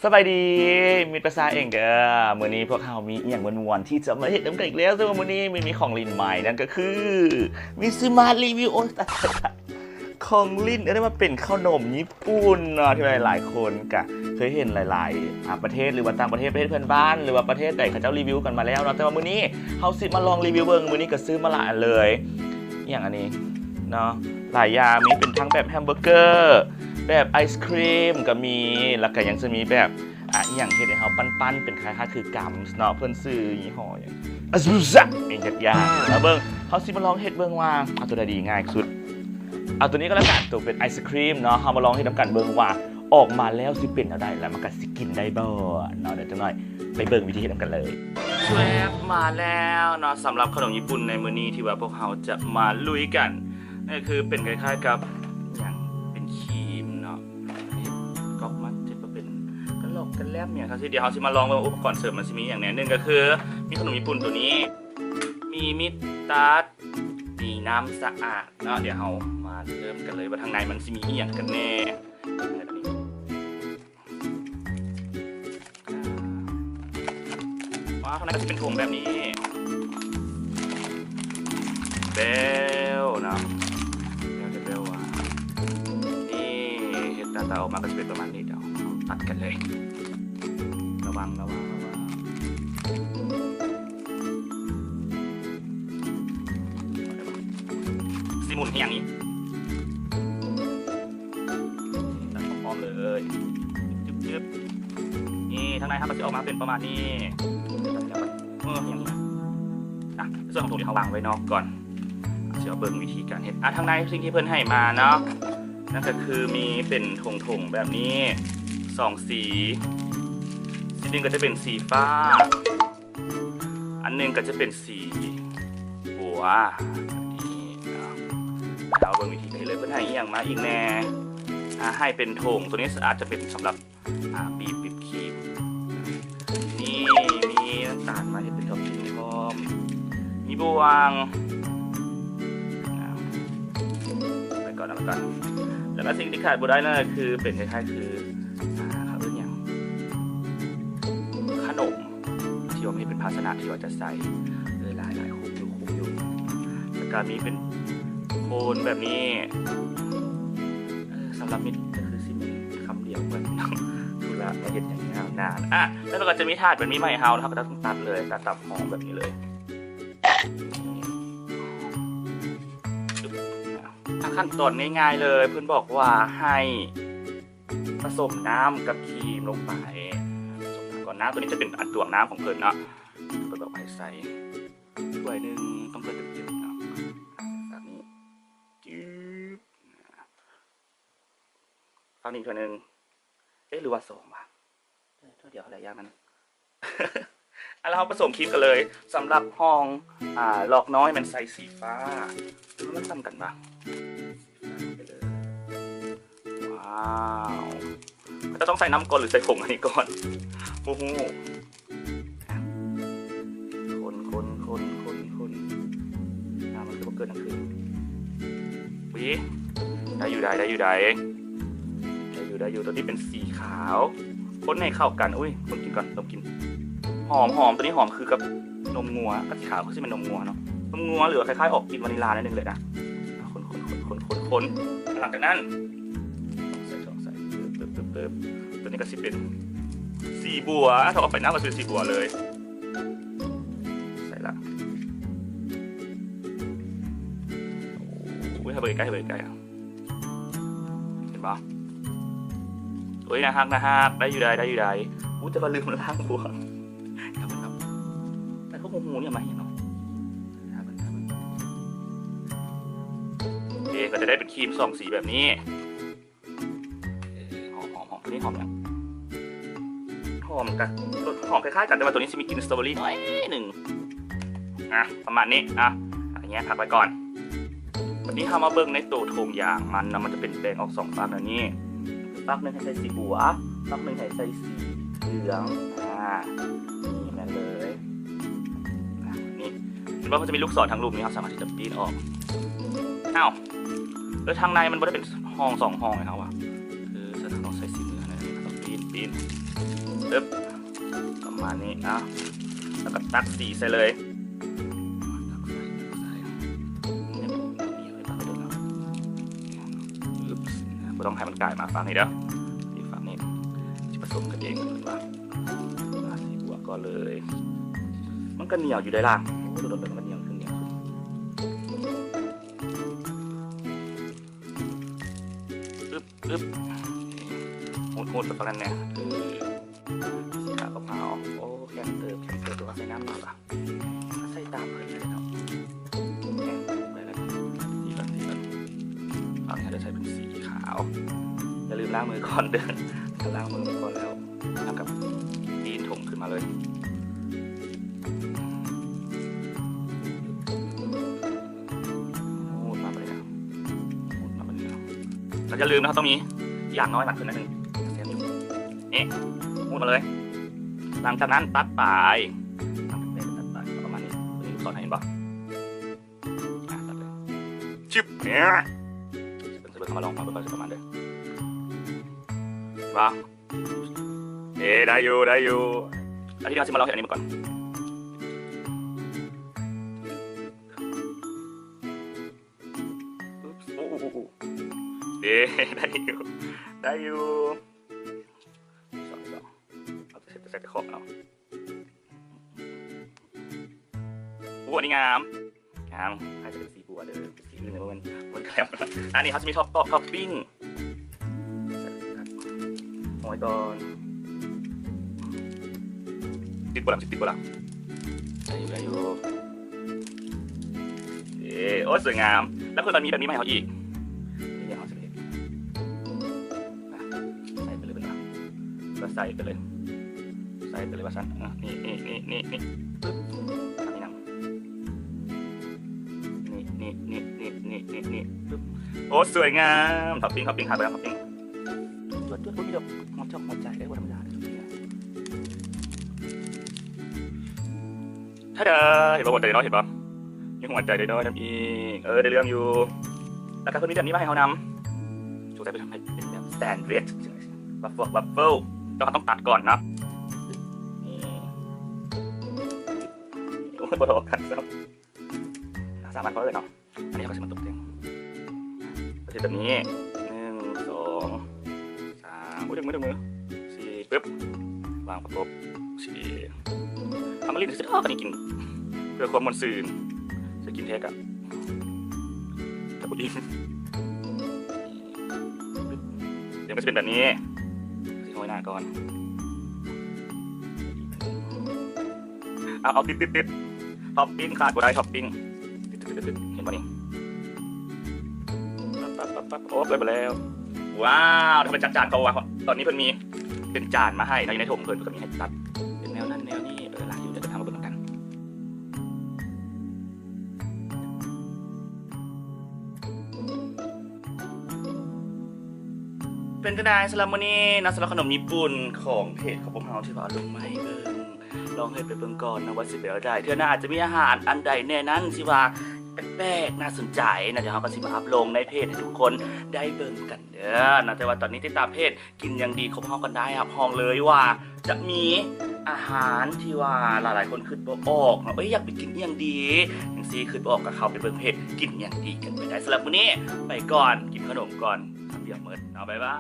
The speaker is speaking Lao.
ສະບາຍດີ ມິດປະຊາເອງເດີ. ມື້ນີ້ພວກເຮົາມີອີ່ຫຍັງມ່ວນໆທີ່ຈະມາເຮັດນຳກັນອີກແລ້ວ. ເຊິ່ງວ່າມື້ນີ້ມີ ມີຂອງຫຼິ້ນໃໝ່ ນັ້ນກໍຄື ມີຊື້ມາຣີວິວ ໂອ້ຍ ຕາຍ ຂອງຫຼິ້ນ ເອີ້ນວ່າເປັນເຂົ້າໜົມຍີ່ປຸ່ນເນາະ ທີ່ຫຼາຍໆຄົນກະເຄີຍເຫັນຫຼາຍໆ ອາ ປະເທດ ຫຼືວ່າຕ່າງປະເທດ ປະເທດເພື່ອນບ້ານ ຫຼືວ່າປະເທດໃດເຂົາເຈົ້າຣີວິວກັນມາແລ້ວເນາະ. ແຕ່ວ່າມື້ນີ້ເຮົາຊິມາລອງຣີວິວເບິ່ງ. ມື້ນີ້ກໍຊື້ມາຫຼາຍອັນເລີຍ. ອີ່ຫຍັງອັນນີ້ເນາະ ຫຼາຍຢ່າງ ມີເປັນທັງແບບແຮມເບີເກີ ແບບໄອສະຄຣີມກໍມີ ແລ້ວກໍຍັງຈະມີແບບ ອາ ອີ່ຫຍັງເຮັດໃຫ້ເຮົາປັ້ນໆ ເປັນຄ້າຍໆຄືກຳເນາະ. ເພິ່ນຊື່ຍີ່ຫໍ້ຫຍັງ ອາຊູຊະ ອີ່ຫຍັງຈັກຢ່າງ. ມາເບິ່ງ ເຮົາຊິມາລອງເຮັດເບິ່ງວ່າ ເອົາຕົວໃດດີ ງ່າຍສຸດ. ເອົາຕົວນີ້ກໍແລ້ວກັນ ຕົວເປັນໄອສະຄຣີມເນາະ. ເຮົາມາລອງເຮັດນຳກັນເບິ່ງວ່າ ອອກມາແລ້ວຊິເປັນແນວໃດ ແລ້ວມັນກໍຊິກິນໄດ້ບໍ່ເນາະ. ດຽວຈັກໜ້ອຍໄປເບິ່ງວິທີເຮັດນຳກັນເລີຍ. ແຊບ ມາແລ້ວເນາະ ສຳລັບເຂົ້າໜົມຍີ່ປຸ່ນໃນມື້ນີ້ ທີ່ວ່າພວກເຮົາຈະມາລຸຍກັນ ນັ້ນກໍຄືເປັນຄ້າຍໆກັບຫຍັງ ເປັນຄີມເນາະ ເຮັດກັອບມາ ເຮັດມາເປັນກະຫຼອກກະແລັມຫຍັງຊັ້ນຊີ້. ດຽວເຮົາຊິມາລອງເບິ່ງວ່າອຸປະກອນເສີມມັນຊິມີຫຍັງແດ່. ໜຶ່ງກໍຄືມີຂະໜົມຍີ່ປຸ່ນຕົວນີ້ ມີມີດຕັດ ມີນ້ຳສະອາດເນາະ. ດຽວເຮົາມາເລີ່ມກັນເລີຍວ່າທາງໃນມັນຊິມີອີ່ຫຍັງກັນແດ່. ວ້າວ ທາງໃນກໍຊິເປັນຖົງແບບນີ້ ແບວເນາະ ແບວແບວວ່າ ນີ້ເຮັດໜ້າຕາອອກມາກໍຊິເປັນປະມານນີ້. ດຽວເຮົາຕັດກັນເລີຍ ລະວັງ ລະວັງ ລະວັງ ຊິໝຸນເຮັດຫຍັງນີ້ ຕັດອ້ອມໆເລີຍ ຈຶບໆ ນີ້ ທາງໃນເຮົາກໍຊິອອກມາເປັນປະມານນີ້ ເອີ ຫຍັງນີ້ ອ່ະ ໃນສ່ວນຂອງຖົງທີ່ເຮົາວາງໄວ້ນອກກ່ອນ ຊິມາເບິ່ງວິທີການເຮັດ. ອ່ະ ທາງໃນສິ່ງທີ່ເພິ່ນໃຫ້ມາເນາະ ນັ້ນກໍຄືມີເປັນຖົງໆແບບນີ້ ສອງສີ ສີໜຶ່ງກໍຈະເປັນສີຟ້າ ອັນໜຶ່ງກໍຈະເປັນສີບົວ ນີ້ເນາະ. ເຮົາເບິ່ງວິທີການເຮັດເລີຍ. ເພິ່ນໃຫ້ອີ່ຫຍັງມາອີກແດ່? ອ່າ ໃຫ້ເປັນຖົງ ຕົວນີ້ອາດຈະເປັນສຳລັບ ອ່າ ບີບວິບຄຣີມ. ນີ້ມີນ້ຳຕານມາເຮັດເປັນທັອບປິງພ້ອມ ມີບ່ວງ ອ່າ ໄປກ່ອນ ເອົາໄປກ່ອນ. ແລ້ວກໍສິ່ງທີ່ຂາດບໍ່ໄດ້ນັ້ນກໍຄືເປັນຄ້າຍໆຄື ອ່າ ເຂົາເອີ້ນຫຍັງ ຂະໜົມ ທີ່ວ່າເຮັດເປັນພາຊະນະທີ່ວ່າຈະໃສ່ ເອີ ຫຼາຍໆ ຄຸ້ມຢູ່ ຄຸ້ມຢູ່. ແລ້ວກໍມີເປັນໂຄນແບບນີ້ ເອີ ສຳລັບມິດກໍຄືຊິມີຄຳດຽວເໝືອນທຸລະມາເຮັດຫຍັງຍາວນານ. ອ່ະ ແລ້ວມັນກໍຈະມີຖາດແບບນີ້ມາໃຫ້ເຮົາ ເຮົາກໍຕ້ອງຕັດເລີຍ ຕັດຕາມຫ້ອງແບບນີ້ເລີຍ. ອ່ະ ຂັ້ນຕອນງ່າຍໆເລີຍ ເພິ່ນບອກວ່າໃຫ້ ປະສົມນ້ຳກັບຄຣີມລົງໄປ. ປະສົມນ້ຳກ່ອນ ນ້ຳຕົວນີ້ຈະເປັນອັນຕວງນ້ຳຂອງເພິ່ນເນາະ. ເພິ່ນບອກໃຫ້ໃສ່ຖ້ວຍໜຶ່ງ ຕ້ອງຖ້ວຍເຕັມໆເນາະ ແບບນີ້ ຈຶບ ຝັ່ງນີ້ຖ້ວຍໜຶ່ງ ເອະ ຫຼືວ່າສອງວະ? ຖ້ວຍດຽວ ຫຼາຍຢ່າງນັ້ນ. ອ່ະ ແລ້ວເຮົາປະສົມຄຣີມກັນເລີຍ. ສຳລັບຫ້ອງ ອ່າ ລອກນ້ອຍແມ່ນໃສ່ສີຟ້າ ຫຼືມັນສ່ຳກັນວະ? ວ້າວ ເຂົາເຈົ້າຕ້ອງໃສ່ນ້ຳກ່ອນ ຫຼືໃສ່ຜົງອັນນີ້ກ່ອນ? ບໍ່ຮູ້. ຄົນໆໆໆໆ ນ້ຳມັນຄືບໍ່ເກີດຫຍັງຂຶ້ນ? ອຸຍ ໄດ້ຢູ່ໃດ໋ ໄດ້ຢູ່ໃດ໋ ໄດ້ຢູ່ ໄດ້ຢູ່. ຕົວນີ້ເປັນສີຂາວ ຄົນໃຫ້ເຂົ້າກັນ. ອຸຍ ເບິ່ງກິນກ່ອນ ດມກິນ ຫອມ ຫອມ ຕົວນີ້ຫອມຄືກັບນົມງົວ ກັບສີຂາວຄືຊິແມ່ນນົມງົວເນາະ ນົມງົວ ຫຼືວ່າຄ້າຍໆອອກກິ່ນວານິລາໜ້ອຍໜຶ່ງເລີຍນະ. ຄົນໆໆໆໆ ຫຼັງຈາກນັ້ນ ໃສ່ ໃສ່ ປຶບ ປຶບ ປຶບ ປຶບ. ຕົວນີ້ກໍຊິເປັນສີບົວ ຖ້າອອກໄປນອກກໍຊິເປັນສີບົວເລີຍ. ໃສ່ລະ ໂອ້ຍ ໃຫ້ເບິ່ງໃກ້ໆ ໃຫ້ເບິ່ງໃກ້ໆ ເຫັນບໍ່? ໂອ້ຍ ໜ້າຮັກ ໜ້າຮັກ ໄດ້ຢູ່ໃດ໋ ໄດ້ຢູ່ໃດ໋. ອູ້ ແຕ່ວ່າລືມລ້າງບ່ວງ ແຕ່ກໍຮູ້ໆນີ້ມາເຮັດເນາະ. ໂອເຄ ກໍຈະໄດ້ເປັນຄຣີມສອງສີແບບນີ້. ເອີ ຫອມ ຫອມ ຫອມ ຕົວນີ້ຫອມຫຍັງ? ຫອມກະ ຫອມຄ້າຍໆກັນ ແຕ່ວ່າຕົວນີ້ຊິມີກິ່ນສະຕໍເບີຣີໜ້ອຍໜຶ່ງ. ອ່ະ ປະມານນີ້ ອ່ະ ອັນນີ້ພັກໄວ້ກ່ອນ. ບັດນີ້ເຮົາມາເບິ່ງໃນໂຕຖົງຢາງມັນເນາະ ມັນຈະເປັນແບ່ງອອກສອງຟາກແນວນີ້ ຟາກໜຶ່ງໃຫ້ໃສ່ສີບົວ ຟາກໜຶ່ງໃຫ້ໃສ່ສີເຫຼືອງ. ອ່າ ນີ້ແມ່ນເລີຍ. ອ່າ ນີ້ ເຫັນບໍ່ ມັນຈະມີລູກສອນທາງລຸ່ມນີ້ ເຮົາສາມາດທີ່ຈະປີ້ນອອກ. ອ້າວ ແລ້ວທາງໃນມັນບໍ່ໄດ້ເປັນຫ້ອງສອງຫ້ອງໃຫ້ເຮົາຫວາ? ຄືສະນັ້ນຕ້ອງໃຊ້ສີມືຫັ້ນແຫຼະ ຕ້ອງປີ້ນ ປີ້ນ ປຶບ ປະມານນີ້ ເອົາ ແລ້ວກໍຕັກສີໃສ່ເລີຍ ບໍ່ຕ້ອງໃຫ້ມັນກາຍມາຝັ່ງນີ້ເດີ ຢູ່ຝັ່ງນີ້ ຊິປະສົມກັນເອງ ເພິ່ນວ່າ ອ່າ ສີບົວກ່ອນເລີຍ ມັນກໍໜຽວຢູ່ໃດ໋ລະ ໂອ້ ໂດນໆ ໄປມັນໜຽວຂຶ້ນ ໜຽວຂຶ້ນ ອຶບ ອຶບ ຮູດໆ ໄປປານນັ້ນແດ່ ເອີ ສີຂາວກັບຂາວ ໂອ້ ແຂງເຕີບ ແຂງເຕີບ ແຕ່ວ່າໃສ່ນ້ຳໜ້ອຍວ່າ ໃສ່ຕາມເພິ່ນເລີຍເນາະ ແຂງໄປແລ້ວ ສີກ່ອນ ສີກ່ອນ ອັນນີ້ເຮົາຈະໃສ່ເປັນສີຂາວ ຢ່າລືມລ້າງມືກ່ອນເດີ ຖ້າລ້າງມືກ່ອນແລ້ວ ແລ້ວກໍປີນຖົງຂຶ້ນມາເລີຍ ຮູດມາໄປເລີຍ ຮູດມາໄປເລີຍ ແລ້ວຢ່າລືມນະ ເຮົາຕ້ອງມີຢາງນ້ອຍມັດຂຶ້ນໜ້ອຍໜຶ່ງ ແຊບຢູ່ ນີ້ ຮູດມາເລີຍ ຫຼັງຈາກນັ້ນຕັດປາຍ ຕັດປາຍປະມານນີ້ ຕົວນີ້ລູກສອນໃຫ້ເຫັນບໍ່ ອ່າ ຕັດເລີຍ ຊຶບ ເນຍ ເບິ່ງ ເບິ່ງ ເຮົາມາລອງ ມາເບິ່ງວ່າຊິປະມານໃດ ເຫັນບໍ່ ເອີ ໄດ້ຢູ່ ໄດ້ຢູ່ ແລ້ວທີນີ້ເຮົາຊິມາລອງເຮັດອັນນີ້ເບິ່ງກ່ອນ ໂອ້ ໂອ້ ໂອ້ ເອີ ໄດ້ຢູ່ ໄດ້ຢູ່ ສອງ ສອງ ເອົາແຕ່ໃສ່ ໃສ່ແຕ່ຂອບເອົາ ໂອ້ ອັນນີ້ງາມ ງາມ ໃຜຈະເປັນສີບົວເດີ ສີອື່ນບໍ່ແມ່ນ ບໍ່ແມ່ນແຄມ ອັນນີ້ເຮົາຊິມີທັອບ ທັອບ ທັອບປິ້ງ ໃສ່ ໂຮຍກ່ອນ ຕິດບໍ່ລະ ຕິດບໍ່ລະ ໄດ້ຢູ່ ໄດ້ຢູ່ ເອີ ໂອ້ຍ ສວຍງາມ ແລ້ວເພິ່ນກໍມີແບບນີ້ມາໃຫ້ເຮົາອີກ ນີ້ເຮົາຊິເຮັດ ອ່ະ ໃສ່ໄປເລີຍເພິ່ນວ່າ ກໍໃສ່ໄປເລີຍ ໃສ່ໄປເລີຍວ່າຊັ້ນ ເອີ ນີ້ ນີ້ ນີ້ ນີ້ ນີ້ ປຶບ ອັນນີ້ນຳ ນີ້ ນີ້ ນີ້ ປຶບ ໂອ້ ສວຍງາມ ທັອບປິ້ງ ທັອບປິ້ງ ຫາໄປແລ້ວທັອບປິ້ງ ຈວດໆ ບໍ່ມີດອກ ຫົວຈອກຫົວໃຈໄດ້ບໍ່ ທຳມະດາເດ້ ທາດາ ເຫັນບໍ່ ຫົວໃຈນ້ອຍ ເຫັນບໍ່ ມີຫົວໃຈນ້ອຍໆນຳອີກ ເອີ ໄດ້ເລື່ອງຢູ່ ແລ້ວກໍເພິ່ນມີແບບນີ້ມາໃຫ້ເຮົານຳ ສົງໄສເພິ່ນເຮັດເປັນແບບແຊນວິດ ວັບເຟີ້ ວັບເຟີ້ ແຕ່ເຮົາຕ້ອງຕັດກ່ອນເນາະ ນີ້ ໂອ້ຍ ບໍ່ເທົ່າກັນຊ້ຳ ສາມອັນພໍເລີຍເນາະ ອັນນີ້ເຮົາກໍຊິມາຕົກແຕ່ງ ເຮັດແບບນີ້ ໜຶ່ງ ສອງ ສາມ ໂອ້ຍ ດຶງມື ດຶງມື ສີ່ ປຶບ ວາງປະກົບ ສີ່ ເອົາມາຫຼິ້ນຊື່ໆດອກ ອັນນີ້ກິນເພື່ອຄວາມມ່ວນຊື່ນ ຊິກິນແທ້ກະ ກະບໍ່ອີ່ມ ດຽວມັນຊິເປັນແບບນີ້ ຊິໂຮຍໜ້າກ່ອນ ເອົາ ເອົາ ຕິດ ຕິດ ຕິດ ທັອບປິ້ງຂາດບໍ່ໄດ້ ທັອບປິ້ງ ຕິດ ຕິດ ຕິດ ຕິດ ເຫັນບໍ່ນີ້ ປັບ ປັບ ປັບ ປັບ ໂອ້ ເປີດມາແລ້ວ ວ້າວ ທຳໄມຈັດຈານ ເພາະວ່າຕອນນີ້ເພິ່ນມີເປັນຈານມາໃຫ້ເນາະ ຢູ່ໃນຖົງເພິ່ນ ເພິ່ນກໍມີໃຫ້ຈັດ ເປັນແນວນັ້ນແນວນີ້ ເອີ ຫຼາຍຢູ່ ດຽວຈະພາມາເບິ່ງນຳກັນ ເປັນຈັ່ງໃດສຳລັບມື້ນີ້ເນາະ ສຳລັບຂະໜົມຍີ່ປຸ່ນຂອງເພຈຂອງພວກເຮົາ ທີ່ວ່າເອົາລົງມາໃຫ້ເບິ່ງ ລອງເຮັດໄປເບິ່ງກ່ອນເນາະ ວ່າຊິເປັນແນວໃດ ເທື່ອໜ້າອາດຈະມີອາຫານອັນໃດແນວນັ້ນ ທີ່ວ່າແປກໆ ໜ້າສົນໃຈນະ ດຽວເຮົາກໍຊິມາອັບລົງໃນເພຈໃຫ້ທຸກຄົນໄດ້ເບິ່ງກັນເດີເນາະ ແຕ່ວ່າຕອນນີ້ຕິດຕາມເພຈ ກິນຫຍັງດີຂອງເຮົາກັນໄດ້ ຮັບຮອງເລີຍວ່າຈະມີອາຫານທີ່ວ່າຫຼາຍໆຄົນຄິດບໍ່ອອກເນາະ ເອີຍ ຢາກໄປກິນອີ່ຫຍັງດີ ຈັ່ງຊີ້ຄິດບໍ່ອອກກໍເຂົ້າໄປເບິ່ງເພຈກິນຫຍັງດີກັນໄປໄດ້ ສຳລັບມື້ນີ້ໄປກ່ອນ ກິນຂະໜົມກ່ອນ ຄຳດຽວໝົດເນາະ ບາຍບາຍ.